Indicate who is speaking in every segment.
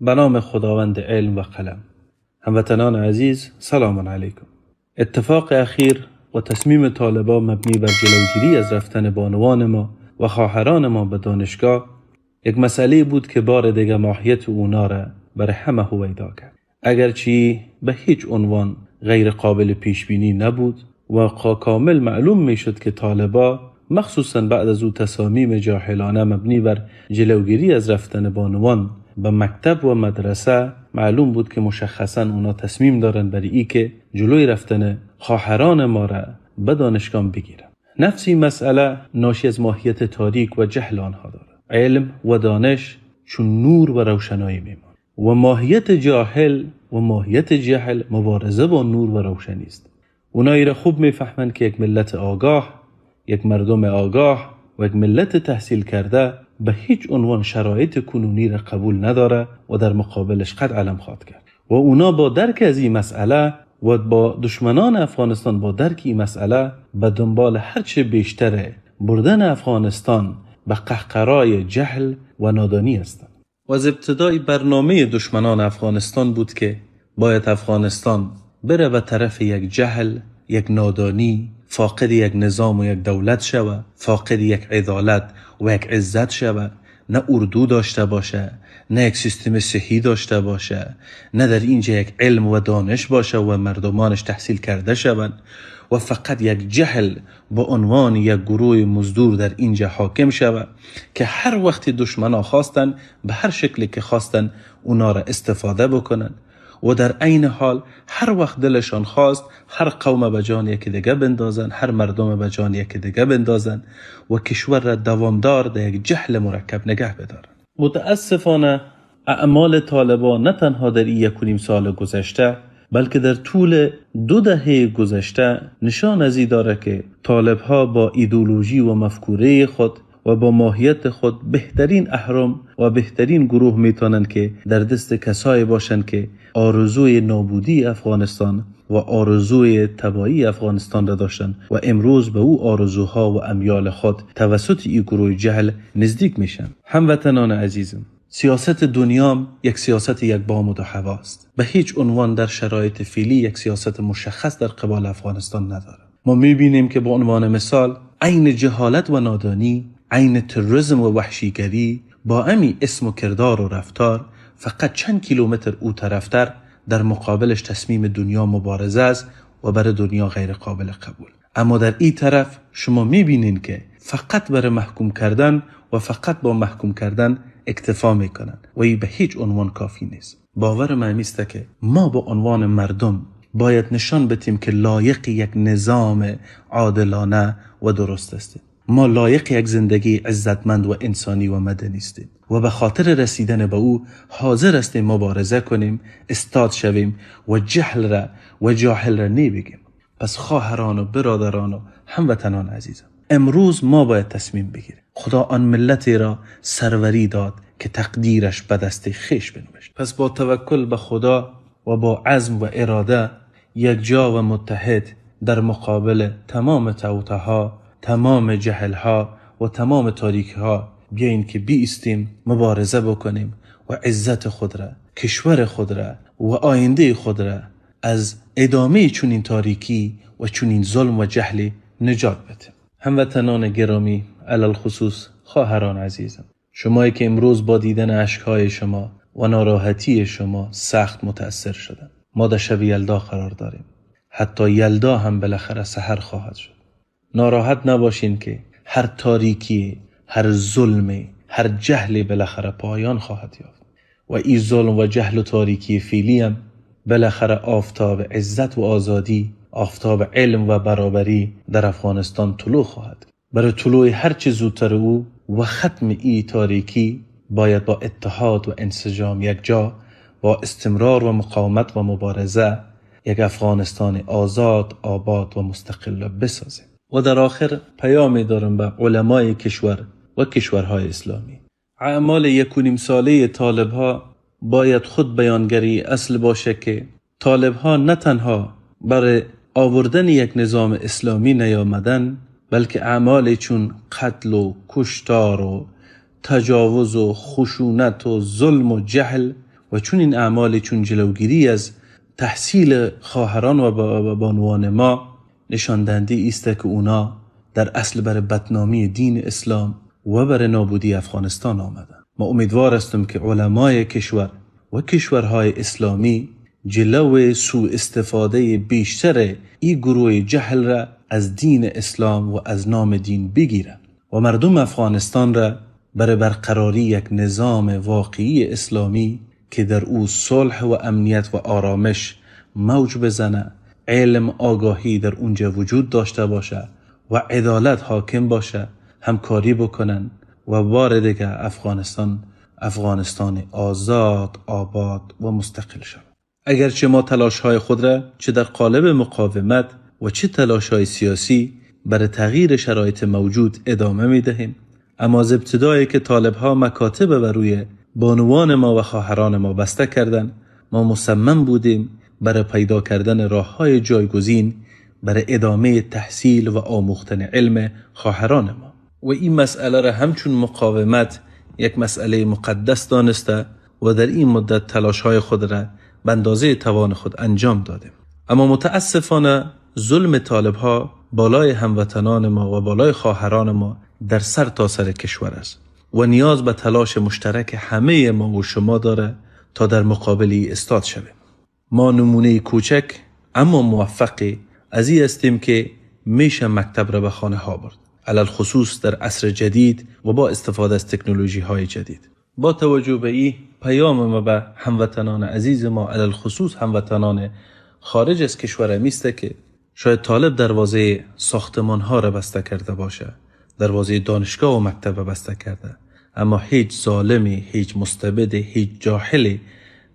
Speaker 1: به نام خداوند علم و قلم. هموطنان عزیز، سلام علیکم. اتفاق اخیر و تصمیم طالبان مبنی بر جلوگیری از رفتن بانوان ما و خواهران ما به دانشگاه یک مسئله بود که بار دیگه ماهیت اونا را برای همه هویدا کرد. اگرچه به هیچ عنوان غیر قابل پیش بینی نبود و کامل معلوم میشد که طالبا مخصوصا بعد از او تصامیم جاهلانه مبنی بر جلوگیری از رفتن بانوان به مکتب و مدرسه، معلوم بود که مشخصا اونا تصمیم دارن برای ای که جلوی رفتن خواهران ما را به دانشگاه بگیرن. نفس این مسئله ناشی از ماهیت تاریک و جهل آنها دارد. علم و دانش چون نور و روشنایی میماند و ماهیت جاهل و ماهیت جهل مبارزه با نور و روشنی است. اونایی را خوب میفهمند که یک ملت آگاه، یک مردم آگاه و یک ملت تحصیل کرده به هیچ عنوان شرایط کنونی را قبول نداره و در مقابلش قد علم خواهد کرد. و اونا با درک از این مسئله و با دشمنان افغانستان با درک این مسئله به دنبال هرچه بیشتر بردن افغانستان به قهقرای جهل و نادانی هستند. و از ابتدای برنامه دشمنان افغانستان بود که باید افغانستان بره به طرف یک جهل، یک نادانی، فاقد یک نظام و یک دولت شوه، فاقد یک عدالت و یک عزت شوه، نه اردو داشته باشه، نه یک سیستم صحی داشته باشه، نه در اینجا یک علم و دانش باشه و مردمانش تحصیل کرده شوند و فقط یک جهل با عنوان یک گروه مزدور در اینجا حاکم شوه که هر وقت دشمنا خواستن به هر شکلی که خواستن اونا را استفاده بکنن و در عین حال هر وقت دلشان خواست هر قوم به جان یکی دیگه بندازن، هر مردم به جان یکی دیگه بندازن و کشور را دوامدار در یک جهل مرکب نگه بدارن. متاسفانه اعمال طالبان نه تنها در این 1.5 سال گذشته بلکه در طول 2 دهه گذشته نشان از این داره که طالبها با ایدئولوژی و مفکوره خود و با ماهیت خود بهترین اهرم و بهترین گروه میتونن که در دست کسایی باشن که آرزوی نابودی افغانستان و آرزوی تباهی افغانستان را داشتن و امروز به او آرزوها و امیال خود توسط این گروه جهل نزدیک میشن. هموطنان عزیزم، سیاست دنیا یک سیاست یک بام و دو هواست. به هیچ عنوان در شرایط فعلی یک سیاست مشخص در قبال افغانستان نداره. ما میبینیم که به عنوان مثال عین جهالت و نادانی، عین تروریسم و وحشیگری با امی اسم و کردار و رفتار فقط چند کیلومتر او طرفتر در مقابلش تصمیم دنیا مبارزه است و برای دنیا غیر قابل قبول. اما در این طرف شما میبینین که فقط برای محکوم کردن و فقط با محکوم کردن اکتفا میکنن و این به هیچ عنوان کافی نیست. باور من است که ما به عنوان مردم باید نشان بدیم که لایق یک نظام عادلانه و درست هستیم. ما لایق یک زندگی عزتمند و انسانی و مدنی هستیم و به خاطر رسیدن به او حاضر هستیم مبارزه کنیم، استاد شویم و جهل را و جاهل را نبگیم. پس خواهران و برادران و هموطنان عزیزم، امروز ما باید تصمیم بگیریم. خدا آن ملتی را سروری داد که تقدیرش به دست خویش بنوشت. پس با توکل به خدا و با عزم و اراده یک جا و متحد در مقابل تمام توطئه‌ها، تمام جهلها و تمام تاریکها بیاین که بیستیم، مبارزه بکنیم و عزت خود را، کشور خود را و آینده خود را از ادامه چنین تاریکی و چنین ظلم و جهل نجات بدیم. هموطنان گرامی، علل خصوص خواهران عزیزم، شمایی که امروز با دیدن اشکهای شما و ناراحتی شما سخت متأثر شدم. ما در شب یلدا قرار داریم. حتی یلدا هم بالاخره سحر خواهد شد. ناراحت نباشین که هر تاریکی، هر ظلم، هر جهلی بالاخره پایان خواهد یافت و این ظلم و جهل و تاریکی فعلی هم بالاخره آفتاب عزت و آزادی، آفتاب علم و برابری در افغانستان طلوع خواهد. برای طلوع هر چه زودتر او و ختم ای تاریکی باید با اتحاد و انسجام یک جا، با استمرار و مقاومت و مبارزه یک افغانستان آزاد، آباد و مستقل بسازیم. و در آخر پیامی دارم به علمای کشور و کشورهای اسلامی. اعمال 1.5 ساله طالبها باید خود بیانگری اصل باشه که طالبها نه تنها برای آوردن یک نظام اسلامی نیامدن، بلکه اعمال چون قتل و کشتار و تجاوز و خشونت و ظلم و جهل و و چون این اعمال چون جلوگیری از تحصیل خواهران و بانوان ما نشان دهنده است که اونا در اصل بر بدنامی دین اسلام و بر نابودی افغانستان آمدند. ما امیدوار هستم که علمای کشور و کشورهای اسلامی جلو سوء استفاده بیشتر این گروه جهل را از دین اسلام و از نام دین بگیرند و مردم افغانستان را برای برقراری یک نظام واقعی اسلامی که در او صلح و امنیت و آرامش موج بزنه، علم آگاهی در اونجا وجود داشته باشه و عدالت حاکم باشه، همکاری بکنن و بار دیگه افغانستان آزاد، آباد و مستقل شود. اگرچه ما تلاش‌های خود را چه در قالب مقاومت و چه تلاش‌های سیاسی برای تغییر شرایط موجود ادامه می‌دهیم، اما از ابتدایی که طالب‌ها مکاتب بر روی بانوان ما و خواهران ما بسته کردند، ما مصمم بودیم برای پیدا کردن راه‌های جایگزین برای ادامه تحصیل و آموختن علم خواهران ما و این مسئله را همچون مقاومت یک مسئله مقدس دانسته و در این مدت تلاش‌های خود را به اندازه توان خود انجام دادیم. اما متاسفانه ظلم طالب‌ها بالای هموطنان ما و بالای خواهران ما در سر تا سر کشور است و نیاز به تلاش مشترک همه ما و شما داره تا در مقابل استاد شویم. ما نمونه کوچک اما موفقی از این هستیم که میشه مکتب را به خانه ها برد، علی الخصوص در عصر جدید و با استفاده از تکنولوژی های جدید. با توجه به این پیام ما به هموطنان عزیز ما، علی الخصوص هموطنان خارج از کشور میسته که شاید طالب دروازه ساختمان ها را بسته کرده باشه، دروازه دانشگاه و مکتب را بسته کرده، اما هیچ ظالمی، هیچ مستبدی، هیچ جاهلی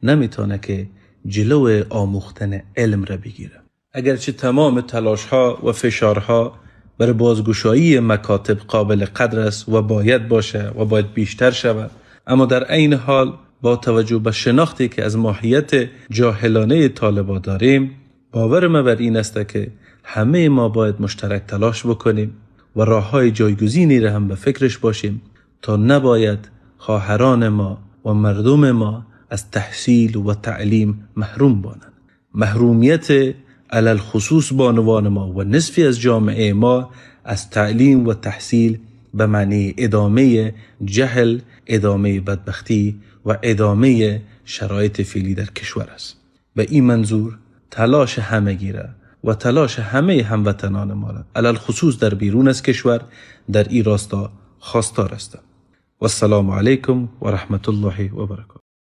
Speaker 1: نمیتونه که جلو آموختن علم را بگیره. اگرچه تمام تلاش ها و فشارها برای بازگشایی مکاتب قابل قدر است و باید باشه و باید بیشتر شود، اما در عین حال با توجه به شناختی که از ماهیت جاهلانه طالبا داریم، باور ما بر این است که همه ما باید مشترک تلاش بکنیم و راه‌های جایگزینی را هم به فکرش باشیم تا نباید خواهران ما و مردم ما از تحصیل و تعلیم محروم بانند. محرومیت علی الخصوص بانوان ما و نصفی از جامعه ما از تعلیم و تحصیل به معنی ادامه جهل، ادامه بدبختی و ادامه شرایط فعلی در کشور است. به این منظور تلاش همگیره و تلاش همه هموطنان ما را علی الخصوص در بیرون از کشور در این راستا خواستار هستم. و السلام علیکم و رحمت الله و برکاته.